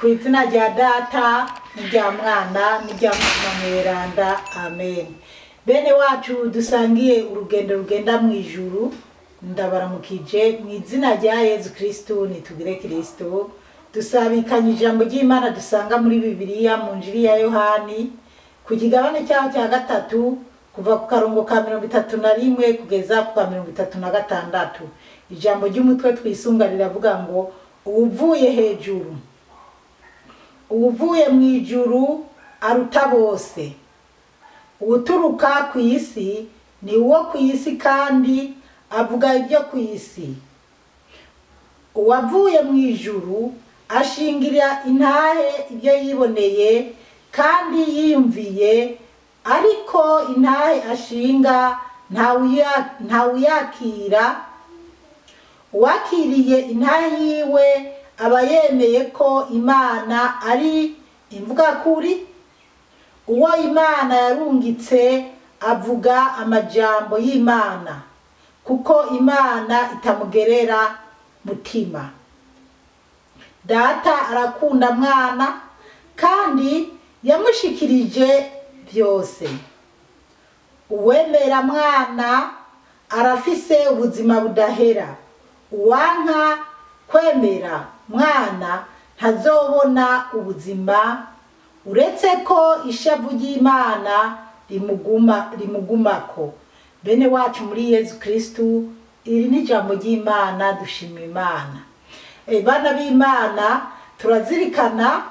Ku izina rya Data n'irya Mwana n'irya Mutima Mweranda, amen. Bene wacu dusangiye urugendo rugenda mu ijuru, ndabaramukije mu izina rya Yezu Kristu. Nitugire Kristu. Dusabikanye ijambo ry'Imana dusanga muri Bibiliya mu Njiri ya Yohani ku kigabane cyaho cya 3, kuva ku karongo ka 31 kugeza ku ka 36. Ijambo ry'umutwe twisunga riravuga ngo uwuvuye hejuru, uwuvuye mu ijuru aruta bose, uwuturuka ku isi ni uwo ku isi kandi avuga ibyo ku isi. Uwavuye mu ijuru ashingira intahe ibyo yiboneye kandi yiyumviye, ariko intahe ashinga ntawuyakira. Uwakiriye intahe yiwe aba yemeye ko Imana ari imvugakuri. Uwo Imana yarungitse avuga amajambo y'Imana, kuko Imana itamugerera mutima. Data arakunda Mwana kandi yamushikirije byose. Uwemera Mwana arafise ubuzima budahera, uwanka kwemera Mwana ntazobona ubuzima, uretse ko ishavu ry'Imana rimugumako. Bene wacu muri Yezu Kristu, iri ni ijambo ry'Imana, dushima Imana. Bana b'Imana, turazirikana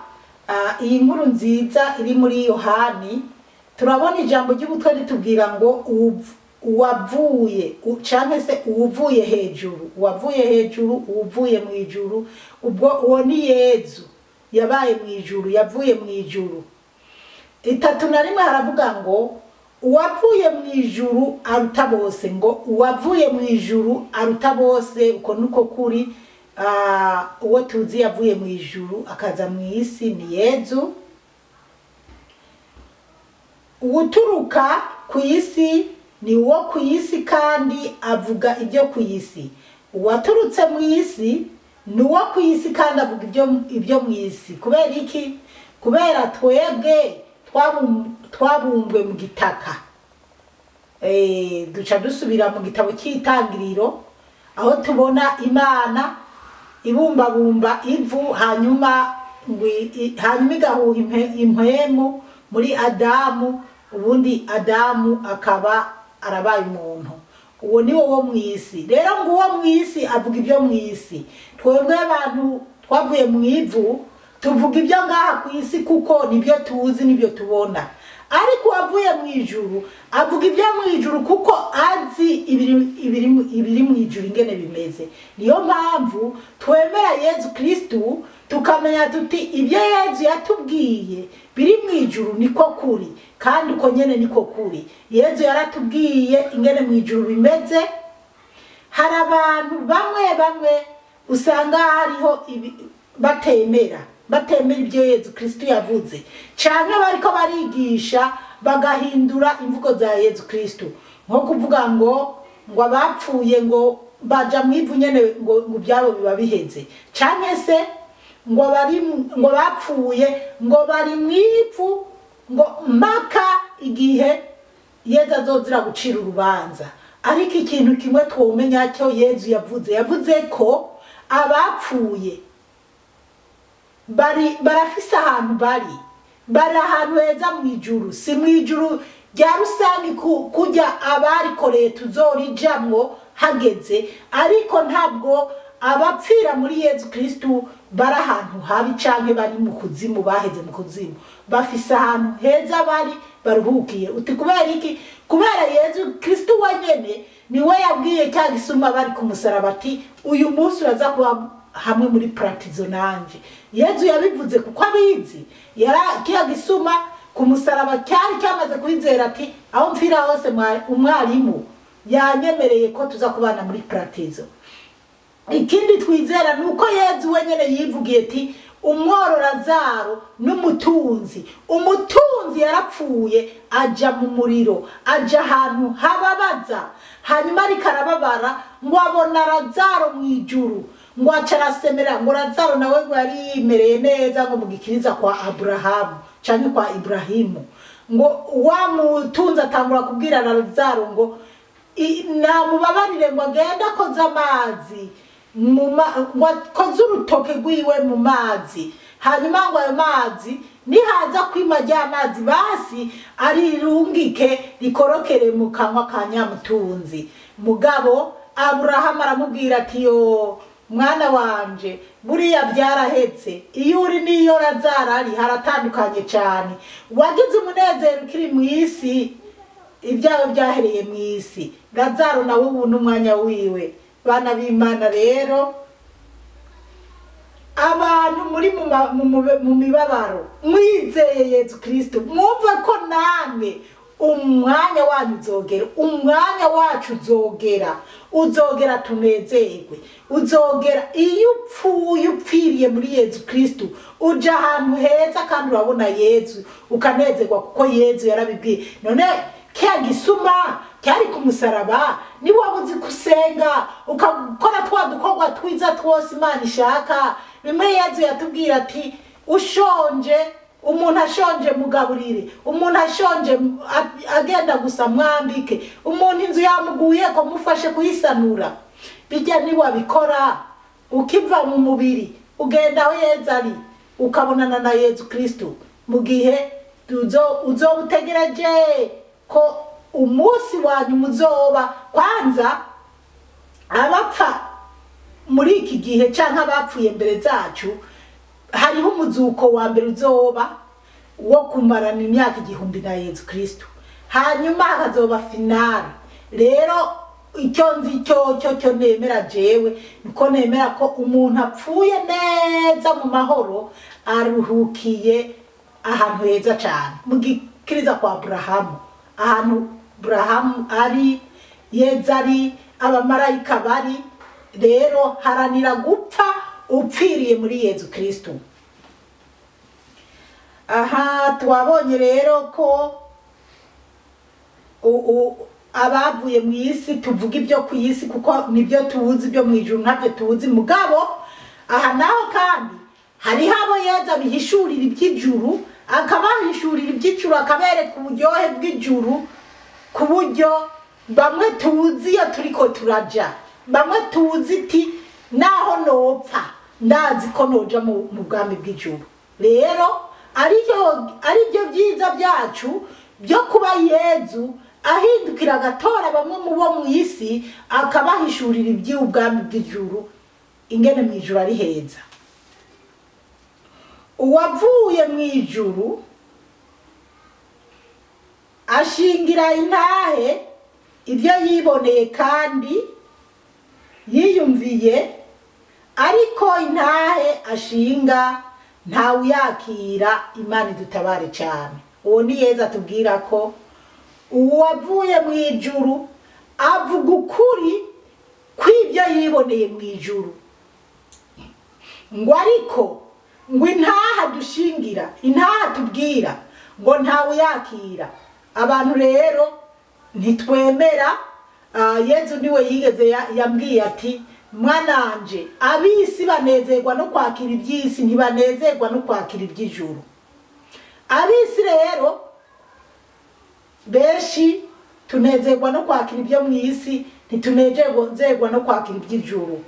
iyi nkuru nziza iri muri Yohani. Turabona ijambo ry'ubutwe ritubwira ngo uwavuye canke se uwuvuye hejuru, uwavuye hejuru, uwuvuye mu ijuru, ubwo uwo ni Yezu yabaye mu ijuru, yavuye mu ijuru. 31 haravuga ngo uwavuye mu ijuru aruta bose, ngo uwavuye mu ijuru aruta bose. Uko nuko kuri uwo tuzi yavuye mu ijuru akaza mu isi ni Yezu. Uwuturuka ku isi ni uwo ku isi kandi avuga ibyo ku isi. Uwaturutse mu isi ni uwo ku isi kandi avuga ibyo mu isi. Kubera iki? Kubera twebwe twabumbwe mu gitaka. Duca dusubira mu gitabo cy'itangiriro aho tubona Imana ibumbabumba ivu, hanyuma igahuha impwemu muri Adamu, ubundi Adamu akaba arabaye umuntu. Uwo ni wo mu isi. Rero ngo uwo mu isi avuga ibyo mu isi. Twebwe abantu twavuye mu ivu tuvuga ibyo ngaha ku isi kuko nibyo tuzi, nibyo tubona. Ariko uwavuye mu ijuru avuga ibyo mu ijuru kuko azi ibiri mu ijuru ingene bimeze. Niyo mpamvu twemera Yezu Kristu, tukamenya tuti ibyo Yezu yatubwiye biri mu ijuru niko kuri, kandi uko nyene niko kuri. Yezu yaratubwiye ingene mu ijuru bimeze. Hari abantu bamwe bamwe usanga hariho batemera ibyo Yezu Kristu yavuze, canke bariko barigisha bagahindura imvugo za Yezu Kristu, nko kuvuga ngo abapfuye ngo baja mu ivu nyene ngo byabo biba biheze, canke se ngo bapfuye ngo bari mu ivu ngo mpaka igihe Yezu azozira gucira urubanza. Ariko ikintu kimwe twomenya cyo Yezu yavuze ko abapfuye barafise ahantu bari ahantu heza mu ijuru. Si mu ijuru rya rusangi kujya abarikoreye tuzorijamwo hageze, ariko ntabwo abapfira muri Yezu Kristu bari ahantu habi canke bari mu kuzimu, baheze mu kuzimu. Bafise ahantu heza bari baruhukiye. Uti kubera iki? Kubera Yezu Kristu wenyene niwe yabwiye cya gisuma bari ku musaraba ati uyu munsi uraza kuba hamwe muri paradizo nanje. Yezu yabivuze kuko abizi. Kiya gisuma ku musaraba cyari cyamaze kwizera ati aho mfira hose umwarimu yanyemereye ko tuza kubana muri paradizo. Ikindi twizera nuko Yezu wenyene yivugiye ati umwororazaro n'umutunzi. Umutunzi yarapfuye aja mu muriro, aja ahantu hababaza, hanyuma ariko arababara ngo abona Lazaro mu ijuru, Ngo aca arasemera ngo Lazaro nawe ngo yari yimereye neza ngo mu gikiriza kwa Aburahamu canke kwa Ibrahimu. Ngo wa mutunzi atangura kubwira Lazaro ngo namubabarire ngo agende akoze amazi ngo akoze urutoke rwiwe mu mazi, hanyuma ngo ayo mazi nihaza kwima rya mazi basi arirungike rikorokere mu kanwa ka nyamutunzi. Mugabo Aburahamu aramubwira ati yo mwana wanje, buriya byarahetse, iyo uri n'iyo Lazaro ari haratandukanye cyane. Wagize umunezero ukiri mu isi, ibyawe byahereye mu isi, Lazaro nawe ubu n'umwanya wiwe. Bana b'Imana rero, abantu muri mu mibabaro mwizeye Yezu Kristo, mwumve ko namwe umwanya wanyu uzogera, umwanya wacu uzogera, uzogera tunezerwe, uzogera. Iyo upfuye upfiriye muri Yezu Kristo, uja ahantu heza kandi urabona Yezu ukanezerwa, kuko Yezu yarabibwiye. None kya gisuma cyari ku musaraba, niba wabuze kusenga ukakora twa dukorwa twiza twose Imana ishaka, bimwe Yezu yatubwira ati ushonje, umuntu ashonje mugaburire, umuntu ashonje agenda gusa mwambike, umuntu inzu yamuguye ko mufashe kuyisanura. Bijya niwabikora ukiva mu mubiri ugenda aho Yezu ari ukabonana na Yezu Kristo, mu gihe uzobutegereje ko umunsi wanyu muzoba. Kwanza abapfa muri iki gihe canke abapfuye mbere zacu, hariho umuzuko wa mbere uzoba wo kumarana imyaka 1000 na Yezu Kristo, hanyuma hakazoba finale. Rero icyo nzi cyo nemera jewe niko nemera ko umuntu apfuye neza mu mahoro aruhukiye ahantu heza cyane, mu gikiriza kwa Aburahamu, ahantu Aburahamu ari, Yezu ari, abamarayika bari. Rero haranira gupfa upfiriye muri Yezu Kristo. Aha twabonye rero ko abavuye mu isi, tuvuga ibyo ku isi kuko nibyo tuzi, ibyo mu ijuru ntabyo tuzi. Mugabo aha naho kandi hariho abo Yezu abihishurira iby'ijuru, akabahishurira iby'ijuru, akabereka uburyohe bw'ijuru, ku buryo bamwe tuzi iyo turiko turaja, bamwe tuzi iti naho nopfa ndazi ko noja mu bwami bw'ijuru. Rero aribyo byiza byacu byo kuba Yezu ahindukira agatora bamwe mu bo mu isi akabahishurira iby'ubwami bw'ijuru, ingene mu ijuru ari heza. Uwavuye mu ijuru ashingira intahe ibyo yiboneye kandi yiyumviye, ariko intahe ashinga ntawuyakira. Imana idutabare cyane. Uwo ni Yezu atubwira ko uwavuye mu ijuru avuga ukuri kw'ibyo yiboneye mu ijuru, ngo ariko ngo intaha dushingira, intaha tubwira ngo ntawuyakira. Abantu rero ntitwemera. Yezu niwe yigeze yambwiye ati mwananje, ab'isi banezerwa no kwakira iby'isi, ntibanezerwa no kwakira iby'ijuru. Ab'isi rero benshi tunezerwa no kwakira ibyo mu isi, ntitunezerwa no kwakira iby'ijuru.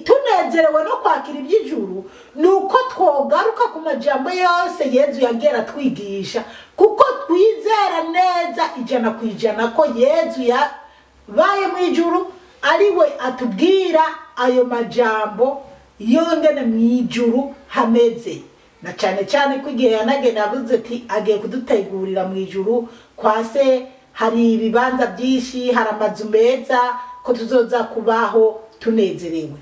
Tunezerewe no kwakira iby'ijuru nuko twogaruka ku majambo yose Yezu yagera twigisha, kuko twizera neza 100% ko Yezu yabaye mu ijuru, ariwe atubwira ayo majambo yongene mu ijuru hameze. Na cyane cyane ko igihe yanagenda avuze ati agiye kudutegurira mu ijuru kwa se, hari ibibanza byinshi, hari amazu meza, ko tuzoza kubaho tunezerewe.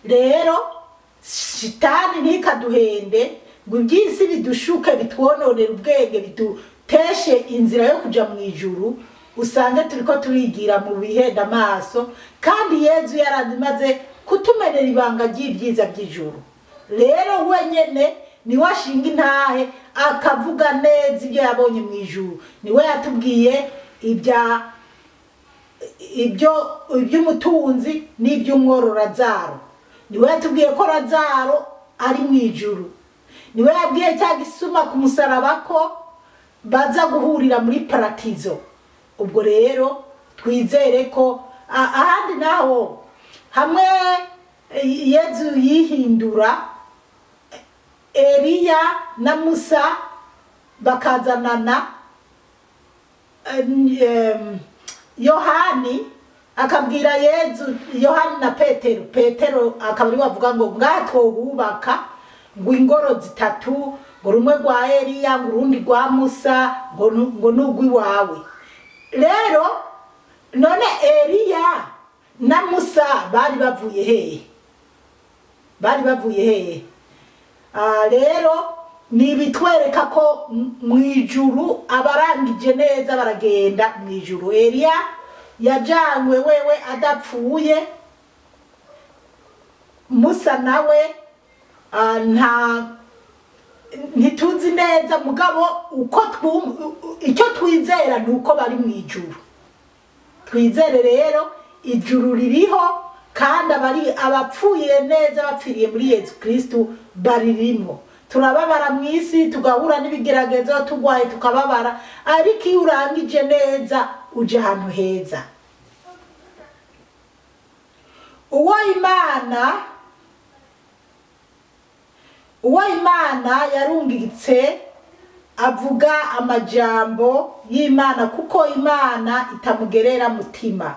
Rero shitani ntikaduhende ngo iby'isi bidushuke bitwononera ubwenge, biduteshe inzira yo kuja mu ijuru, usange turiko turigira mu bihenda amaso, kandi Yezu yaramaze kutumenera ibanga ry'ibyiza by'ijuru. Rero wenyene niwe ashinga intahe akavuga neza ibyo yabonye mu ijuru, niwe yatubwiye ibya ibyo iby'umutunzi n'iby'umworo Lazaro. Niwe yatubwiye ko Lazaro ari mu ijuru. Niwe yabwiye cya gisuma ku musaraba ko baza guhurira muri paratizo. Ubwo rero twizere ko ahandi naho hamwe Yezu yihindura Eliya na Musa bakazanana, Yohani akabwira Yezu, Yohani na Petero, Petero akaba ariwe avuga ngo ngaha twohubaka ngo ingoro zitatu, ngo rumwe rwa Eliya, ngo urundi rwa Musa, ngo n'urw'iwawe. Rero none Eliya na Musa bari bavuye hehe? Bari bavuye hehe? Rero ni ibitwereka ko mu ijuru abarangije neza baragenda mu ijuru. Eliya yajanywe wewe adapfuye, Musa nawe nta ntituzi neza, mugabo uko icyo twizera ni uko bari mu ijuru. Twizere rero ijuru ririho, kandi abari abapfuye neza bapfiriye muri Yezu Kristu baririmo. Turababara mu isi, tugahura n'ibigeragezo, tugwaye tukababara, ariko iyo urangije neza uja ahantu heza. Uwo Imana yarungitse avuga amajambo y'Imana, kuko Imana itamugerera mutima.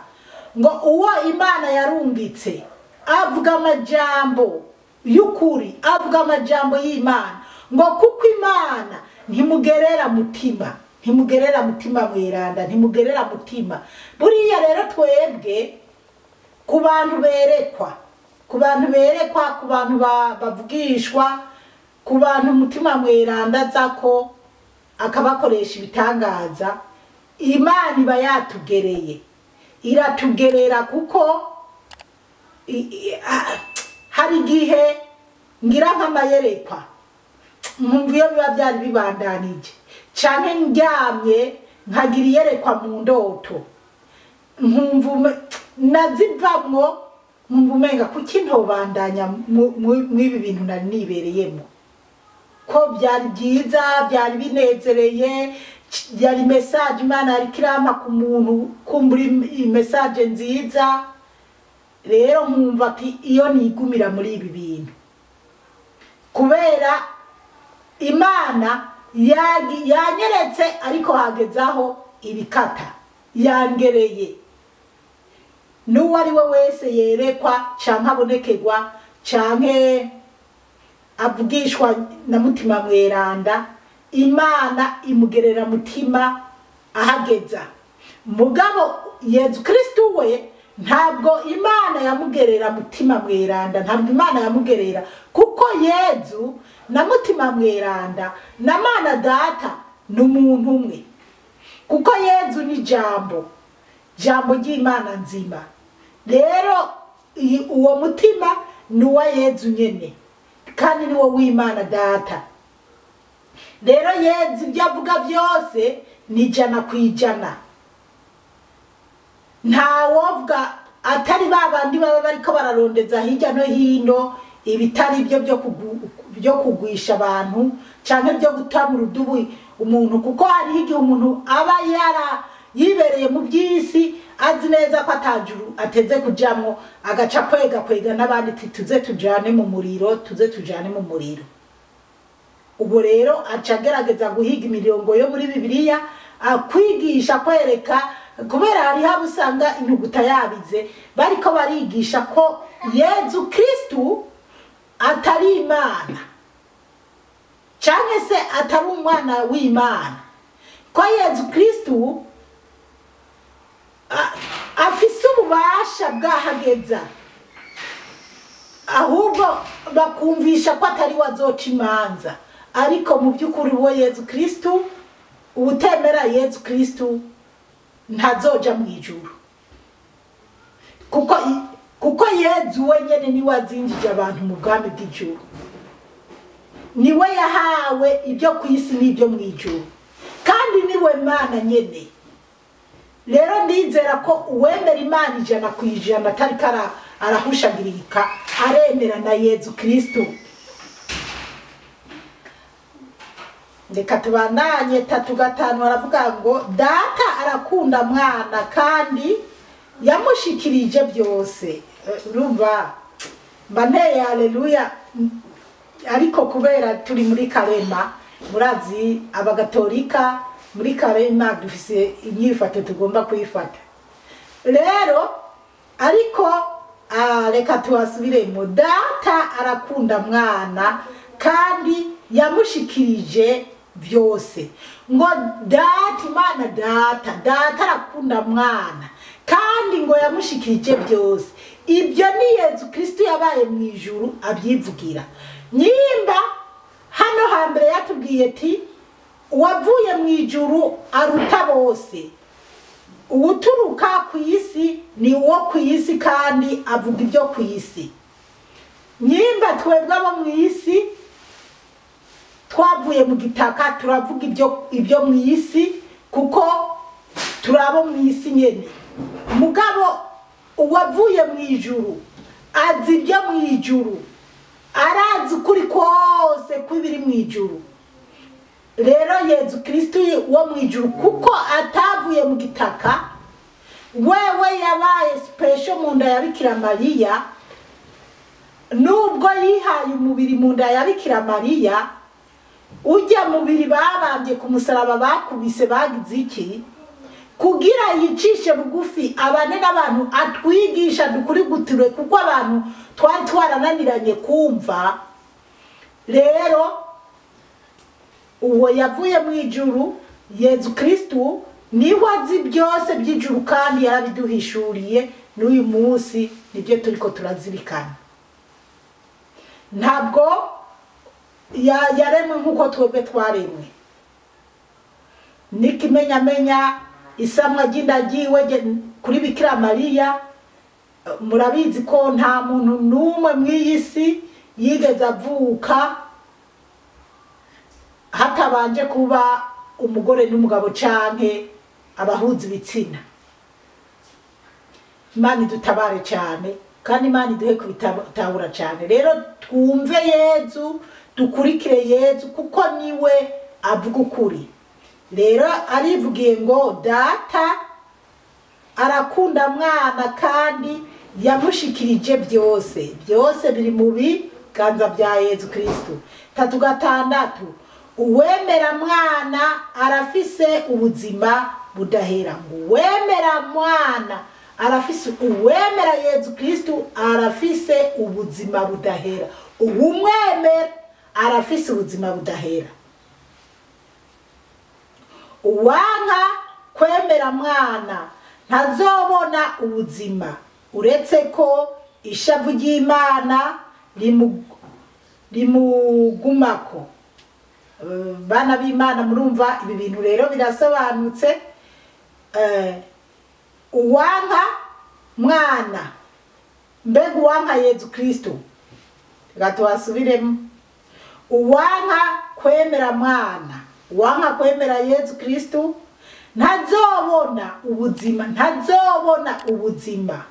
Ngo uwo Imana yarungitse avuga amajambo y'ukuri, avuga amajambo y'Imana, ngo kuko Imana ntimugerera mutima, ntimugerera mutima mweranda, ntimugerera mutima. Buriya rero twebwe ku bantu berekwa, ku bantu berekwa, ku bantu bavugishwa, ku bantu umutima mweranda azako akabakoresha ibitangaza, Imana iba yatugereye, iratugerera. Kuko hari igihe ngira nk'amayerekwa nkumva iyo biba byari bibandanije, canke ndyamye nkagira iyerekwa mu ndoto, nkumva nazivamwo, nkumva umenga kuki ntobandanya mw'ibi bintu nari nibereyemo, ko byari byiza, byari binezereye, yari message Imana yariko irampa ku muntu, kumbura message nziza. Rero nkumva ati iyo nigumira muri ibi bintu, kubera Imana yanyeretse, ariko hagezaho ibikata yangereye. N'uwo ari we wese yerekwa canke abonekerwa canke avugishwa na mutima mweranda, Imana imugerera mutima ahageza. Mugabo Yezu Kristu we ntabwo Imana yamugerera mutima mweranda, ntabwo Imana yamugerera, kuko Yezu na mutima mweranda na Mana Data ni umuntu umwe. Kuko Yezu ni jambo, jambo ry'Imana nzima. Rero uwo mutima ni uwa Yezu nyene, kandi ni wo w'Imana Data. Rero Yezu ibyo avuga byose ni 100%. Ntawovuga atari babandi baba bariko bararondeza hirya no hino ibitari byo byo kugwisha abantu canke byo gutamura udubu umuntu, kuko hariho igihe umuntu aba yara yibereye mu by'isi azi neza ko atajuru ateze kujamwo, agaca kwega kwega n'abandi tuze tujane mu muriro, tuze tujane mu muriro. Ubwo rero aca agerageza guhiga imirongo yo muri Bibiliya akwigisha, kwereka, kubera hariho abo usanga inyuguta yabize bariko barigisha ko Yezu Kristu atari Imana canke se atari umwana w'Imana, ko Yezu Kristu afise ububasha bwahageza, ahubwo bakumvisha ko atari we azoca imanza. Ariko mu by'ukuri uwo Yezu Kristu, uwutemera Yezu Kristu ntazoja mu ijuru, kuko Yezu wenyene niwe azinjije abantu mu bwami bw'ijuru, niwe yahawe ibyo ku isi n'ibyo mu ijuru, kandi niwe Mana nyene. Rero ndizera ko uwemera Imana 100% atari arahushagirika, aremera na Yezu Kristo. Reka tubandanye. 3:5 aravuga ngo data arakunda mwana kandi yamushikirije byose. Urumva mba nteye haleluya, ariko kubera turi muri Karema, murazi abagatolika muri Karema dufise inyifato tugomba kuyifata. Rero ariko reka tuhasubiremo. Data arakunda mwana kandi yamushikirije byose. Ngo data, Imana data, data arakunda mwana kandi ngo yamushikirije byose. Ibyo ni Yezu Kristo yabaye mu ijuru abyivugira. Nyimba hano hambere yatubwiye ati uwavuye mu ijuru aruta bose, uwuturuka ku isi ni uwo ku isi kandi avuga ibyo ku isi. Nyimba twebwe abo mu isi twavuye mu gitaka, turavuga ibyo mu isi kuko turabo mu isi nyene. Mugabo uwavuye mu ijuru azi ibyo mu ijuru, arazi ukuri kose kw'ibiri mu ijuru. Rero Yezu Kristo wo mu ijuru kuko atavuye mu gitaka, wewe yabaye special mu nda ya Bikira Mariya. Nubwo yihaye umubiri mu nda ya Bikira Mariya, ujya mubiri babambye ku musaraba bakubise bagize iki kugira yicishe bugufi abane n'abantu, atwigisha dukuri gutire kuko abantu twari twarananiranye kumva. Rero uwo yavuye mu ijuru Yezu Kristo niwe azi byose by'ijuru kandi yarabiduhishuriye, n'uyu munsi nibyo turiko turazirikana. Ntabwo yaremwe nk'uko twebwe twaremwe. N'ikimenyamenya isamwa ry'indagiwe kuri Bikira Mariya, murabizi ko nta muntu n'umwe mw'iyi si yigeze avuka hatabanje kuba umugore n'umugabo canke abahuza ibitsina. Imana idutabare cyane kandi Imana iduhe kubitahura cyane. Rero twumve Yezu, dukurikire Yezu kuko niwe avuga ukuri. Rero arivugiye ngo data arakunda mwana kandi yamushikirije byose. Byose biri mu biganza bya Yezu Kristo. 3:6 uwemera mwana arafise ubuzima budahera. Ngo uwemera mwana arafise, uwemera Yezu Kristo arafise ubuzima budahera. Uwumwemera arafise ubuzima budahera. Uwanka kwemera mwana ntazobona ubuzima, uretse ko ishavu ry'Imana rimugumako. Bana b'Imana murumva ibi bintu rero birasobanutse. Uwanka mwana, mbega uwanka Yezu Kristo, reka tuhasubiremo. Uwanka kwemera mwana, uwanka kwemera Yezu Kristo ntazobona ubuzima, ntazobona ubuzima,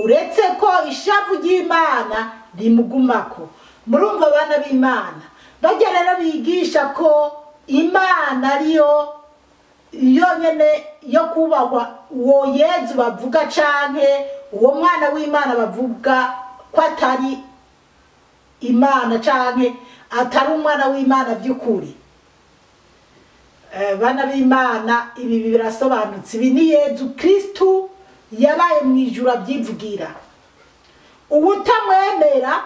uretse ko ishavu ry'Imana rimugumako. Murumva bana b'Imana, bajya rero bigisha ko Imana ariyo yonyene yo kubahwa, uwo Yezu bavuga canke uwo mwana w'Imana bavuga ko atari Imana canke atari umwana w'Imana by'ukuri. Bana b'Imana ibi birasobanutse. Ibi ni Yezu Kristo yabaye mu ijuru abyivugira. Uwutamwemera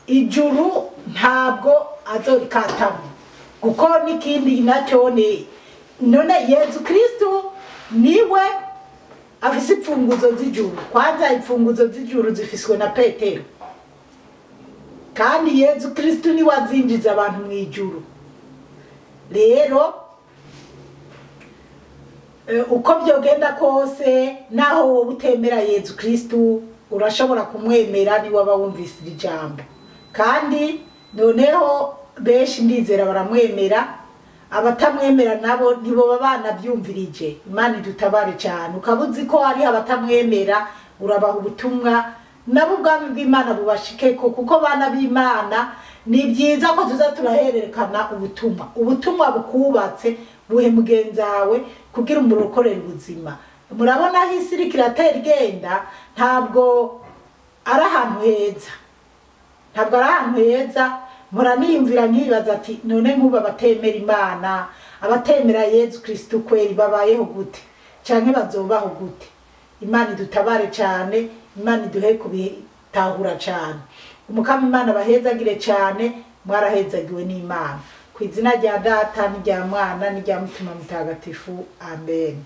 ijuru ntabwo azorikatamo, kuko n'ikindi nacyo ni none Yezu Kristo niwe afise imfunguzo z'ijuru. Kwanza imfunguzo z'ijuru zifiswe na Petero, kandi Yezu Kristo niwe azinjiza abantu mu ijuru. Rero uko byogenda kose, naho wowe utemera Yezu Kristo urashobora kumwemera niwe aba wumvise iri jambo. Kandi noneho benshi ndizera baramwemera, Abatamwemera nabo ntiboba banavyumvirije. Imana idutabare cyane. Ukaba uzi ko hariho abatamwemera, urabaha ubutumwa nabo ubwami bw'Imana bubashikeko, kuko bana b'Imana ni byiza ko tuza turahererekana ubutumwa. Ubutumwa bukubatse buhe mugenzi wawe kugira umurokorere ubuzima. Murabona aho isi iriko iratera igenda, ntabwo ari ahantu heza, ntabwo ari ahantu heza. Mpora niyumvira nkibaza ati none nk'ubu abatemera Imana, abatemera Yezu Kristu kweri babayeho gute, canke bazobaho gute? Imana idutabare cyane, Imana iduhe kubitahura cyane. Umukama Imana abahezagire cyane, mwarahezagiwe n'Imana. Ku izina rya Data n'irya Mwana n'irya Mutima Mutagatifu, amen.